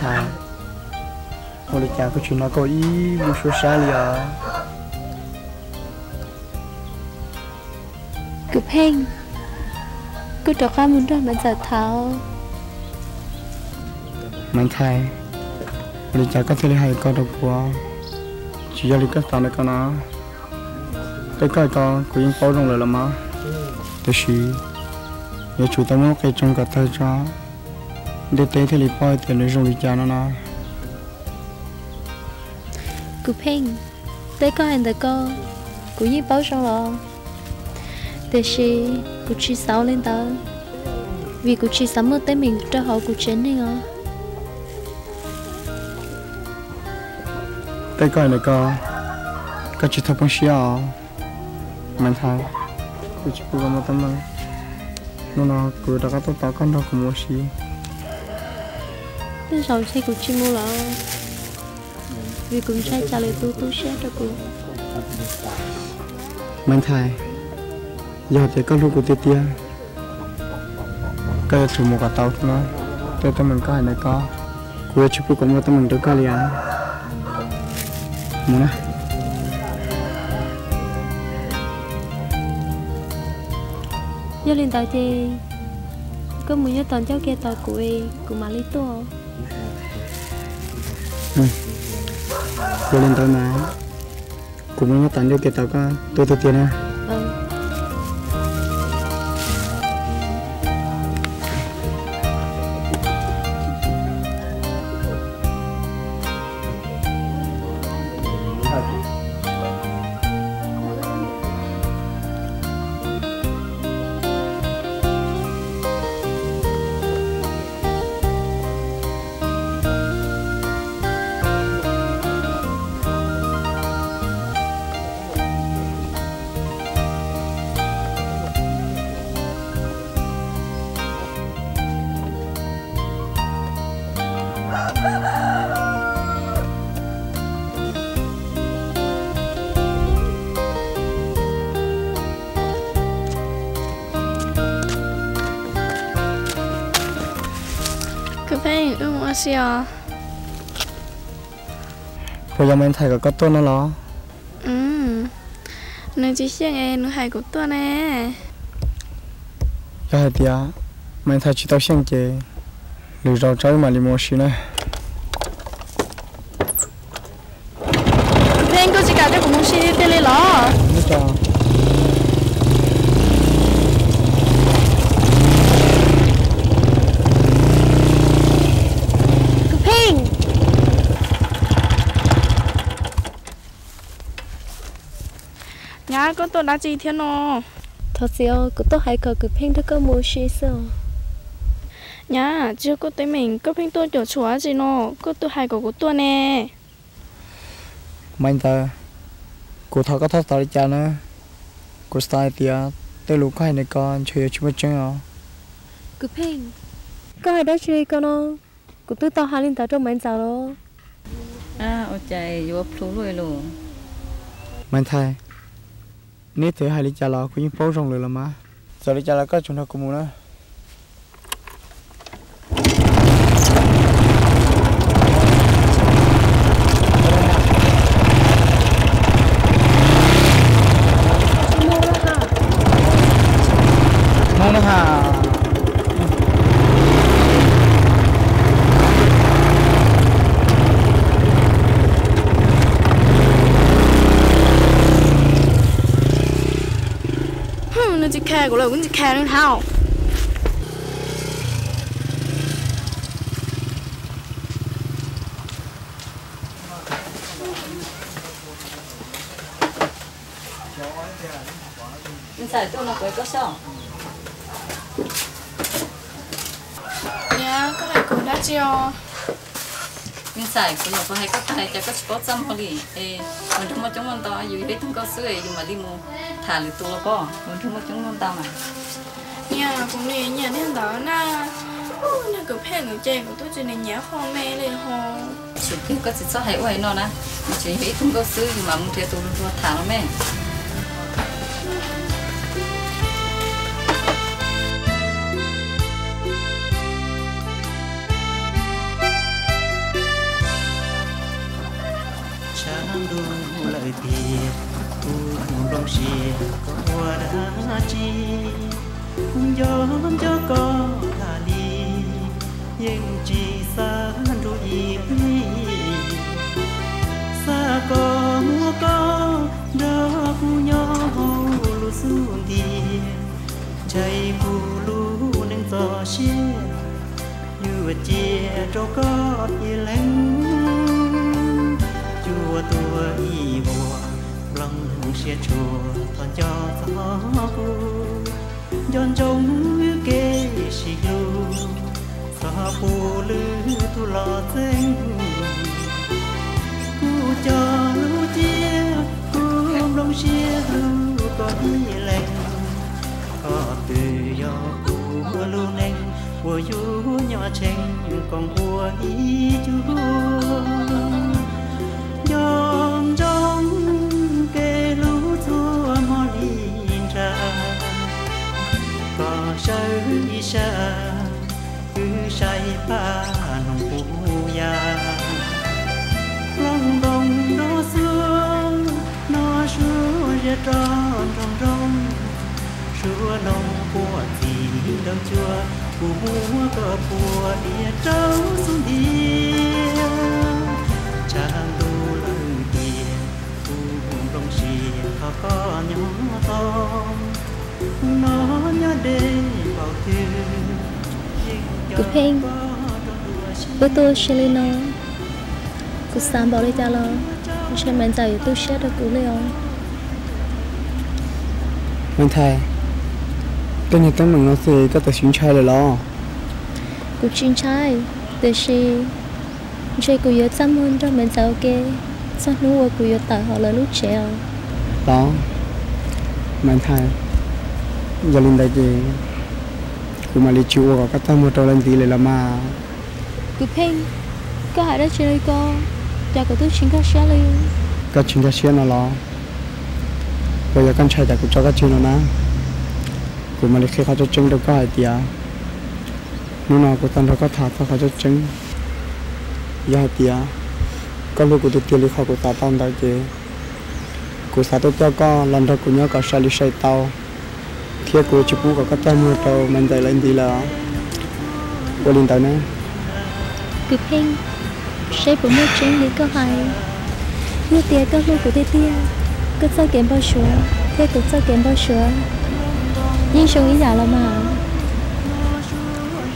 Ua li cas koj tsis hnov koj ib lub suab sab li os? Kwv Pheej, koj rov qab mus nrog Maiv Ntxawm tham. Maiv Ntxawm, ua li cas koj thiaj li hais ko rau kuv? Tsis yog li koj xav ntawd ko na. Tej koj ko kuv yeej paub zoo lawm los mas, tiam sis yuav tsum tau muab lub qe tsoo kom tawg tso, ntiaj teb thiaj li paub hais tias nws zoo li cas no na. Kwv Pheej, tej koj hais ntawd ko kuv yeej paub zoo los, tiam sis kuv tsis xav ua li ntawd, vim kuv tsis xav muaj teeb meem rau hauv kuv tsev neeg os. Tej koj hais ntawd ko, koj tsis txhob poob siab os. Maiv Ntxawm, kuv tsis pub koj muaj teeb meem. Hnub no kuv rov qab tuaj tos koj nrog kuv mus ua si. Tej zaum ntshe kuv tsis mus lawm, vim kuv ntshai tsam lwm tus tu siab rau kuv. Maiv Ntxawm, yog tias koj hlub kuv tiag tiag, koj yuav tsum mus kom tau na. Tej teeb meem koj hais ntawd ko, kuv yuav tsis pub kom muaj teeb meem rau koj li os. Mus na. Yog li ntawd ces koj mus nyob tom ncauj ke tos kuv, kuv mam li tuaj. Yog li ntawd mas kuv mus nyob tom ncauj ke tos koj tuaj tiag tiag na. Kwv Pheej, wb mus ua si os. Puas yog Maiv Ntxawm kom koj tuaj no los? Nws tsis xyeej es nws hais kuv tuaj ne. Yog hais tias Maiv Ntxawm tsis tau xyeej ces lwm zaus tso wb mam li mus ua si na. Kwv Pheej, koj tsis kam coj kuv mus ua si tiag li los? Kwv Pheej. Nyab, koj tuaj dab tsi thiab no? Thov txim os, kuv tuaj hais kom Kwv Pheej nrog koj mus ua si xwb os. Nyab, tsis yog koj teeb meem, koj pheej tuaj cuam tshuam dab tsi no, koj twb hais kom kuv tuaj ne. Maiv Ntxawm, kuv thov koj txhob xav li cas na. Kuv xav hais tias tej lus koj hais ntawd ko ntshe yuav tsis muaj tseeb os. Kwv Pheej, koj hais dab tsi li ko no? Kuv twb tau hais li ntawd rau Maiv Ntxawm los. Ua cas yuav plhu luaj li? Maiv Ntxawm, neb txawm hais li cas los kuv yeej paub zoo lawm los mas. Txawm li cas los koj tsum nrog kuv mus na. Mus na ha. Nws tsis kha kuv lawm, kuv tsis kha nws thiab. Ntxawm, tuaj no kuv hais koj xwb. Niam, koj hais kuv dab tsi os? Me ntxhais, kuv nyuam qhuav hais koj tag, cas koj tsis paub txaj muag li? Es mus nrog muaj coob muaj ntau, yus yog ib tug nkauj xwb es yus mam li mus tham lwm tus los pob, mus nrog muaj coob muaj ntau mas. Niam, kuv nim nyiam niag ntawd na, niag kwv pheej ntawd ces kuv twb tsis nim nyiam qhov me li ho. Tsum kiag koj tsis txhob hais ua hais no na, yus tseem yog ib tug nkauj xwb, yus mam mus nrhiav tus hluas tham los me. Ntuj lawm tiag, kuv nplooj siab koj ua dab tsi? Kuv nco nco koj tas li, yeej tsis xav nrug ib pliag. Xav kom muaj koj nrog kuv nyob hauv lub xub ntiag, ntshai kuv lub neej txoj sia yuav cia rau koj ib leeg. Cua tuag ib vuag, nplooj siab tshua thov nco txog kuv, nco ntsoov wb kev sib hlub, txhob pub lwm tus los txeeb. Kuv cog lub cib, kuv nplooj siab hlub koj ib leeg, koj twb yog kuv lub neej uas yuav nyob tsheej koom ua ib cuag. Nco ntsoov kev hlub txhua hmo li nrag, koj sawv ib sab, wb saib paj noog puv yam. Looj ntoos nrov xuav, noj suab ziag roj nroo nroo, suab noog puag txij ntawm cua, kuv muab koj puag diav rau xub ntiag. Tshav ntuj lawm tiag, kuv nplooj siab thov koj nyob tos, no nyob deb npaum twg. Kuv Pheej, wb tuaj ua si li no, kuv xav npaum li cas los ntshe Maiv Ntxawm yuav tu siab rau kuv li os. Maiv Ntxhais, koj niag teeb meem no xwb koj txawm ntshai lawm los? Kuv tsis ntshai, tiam sis ntshe kuv yuav txaj muag nrog Maiv Ntxawm ua ke txog hnub uas kuv yuav tawm hauv lawv lub tsev os. Los, Maiv Ntxhais, yog li ntawd ces kuv mam li tsis ua kom koj txaj muag rau leej txiv lawm los mas. Kuv Pheej, koj hais dab tsi li ko? Cas kuv twb tsis nkag siab li. Koj tsis nkag siab no los? Puas yog koj ntshai tsam kuv tso koj tseg no na? Kuv mam li qhia qhov tseeb tseeb rau koj hais tias hnub no kuv tau nrog koj tham txog qhov tseeb tseeb. Yog hais tias koj hlub kuv tiag tiag li qhov kuv xav tau ntawd ces kuv xav tuaj coj koj los nrog kuv nyob kom sai li sai tau, thiab kuv tsis pub kom koj txaj muag rau Maiv Ntxawm lawv ntxiv lawm. Ua li ntawd ne. Kuv Pheej, seb puas muaj tseeb li koj hais. Yog tias koj hlub kuv tiag tiag, koj txoj kev npau suav thiab kuv txoj kev npau suav yeej zoo ib yam los mas.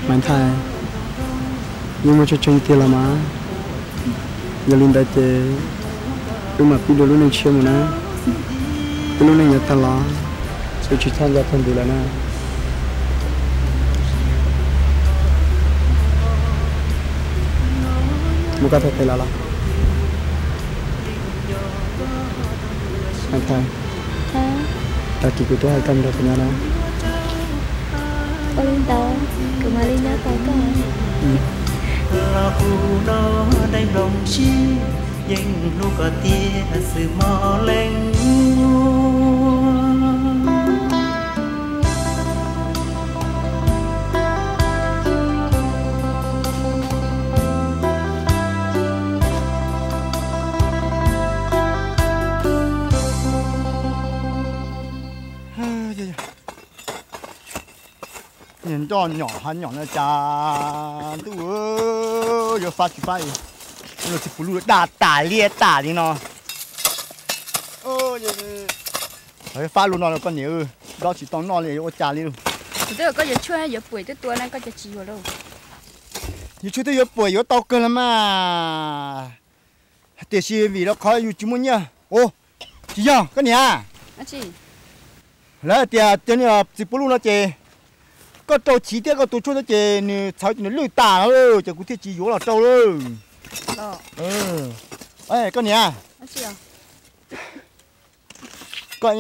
Maiv Ntxhais, yeej muaj tseeb tseeb tiag los mas. Yog li ntawd ces wb mam pib dua lub neej tshiab mus na. Wb lub neej yuav tag los wb tsis txhob nco txog ntxiv lawm na. Muab koj txhais tes los los. Maiv Ntxhais, tag kis kuv tuaj hais koj nrog kuv nyob na. Ua li ntawd, kuv mam li nyob tos koj. Los kuv no dai nplooj siab, yeej hlub koj tiag xwb hmo leej. Nroj nyom hav nyom no cas ntuj, yuav fab tsis fab, txiv puv luj daj tas liab tas li no. Fab lub no koj niam, dob tsis tau noj li yuav ua cas li. Kuv twb kom koj yuav tshuaj yuav puam twb tua na, koj cas tsis yuav lauj? Yuav tshuaj twb yuav puam yuav tau kawg los mas, tiam sis vim rau qhov yus tsis muaj nyiaj. Ua, tsis yog koj niam, lawv hais tias cov niag txiv puv luj no ces koj rau chiv thiab koj tua tshuaj xwb ces nws txhawv ces nws lwj tas, ces kuv thiaj tsis yuav los rau lawm. Koj niam, koj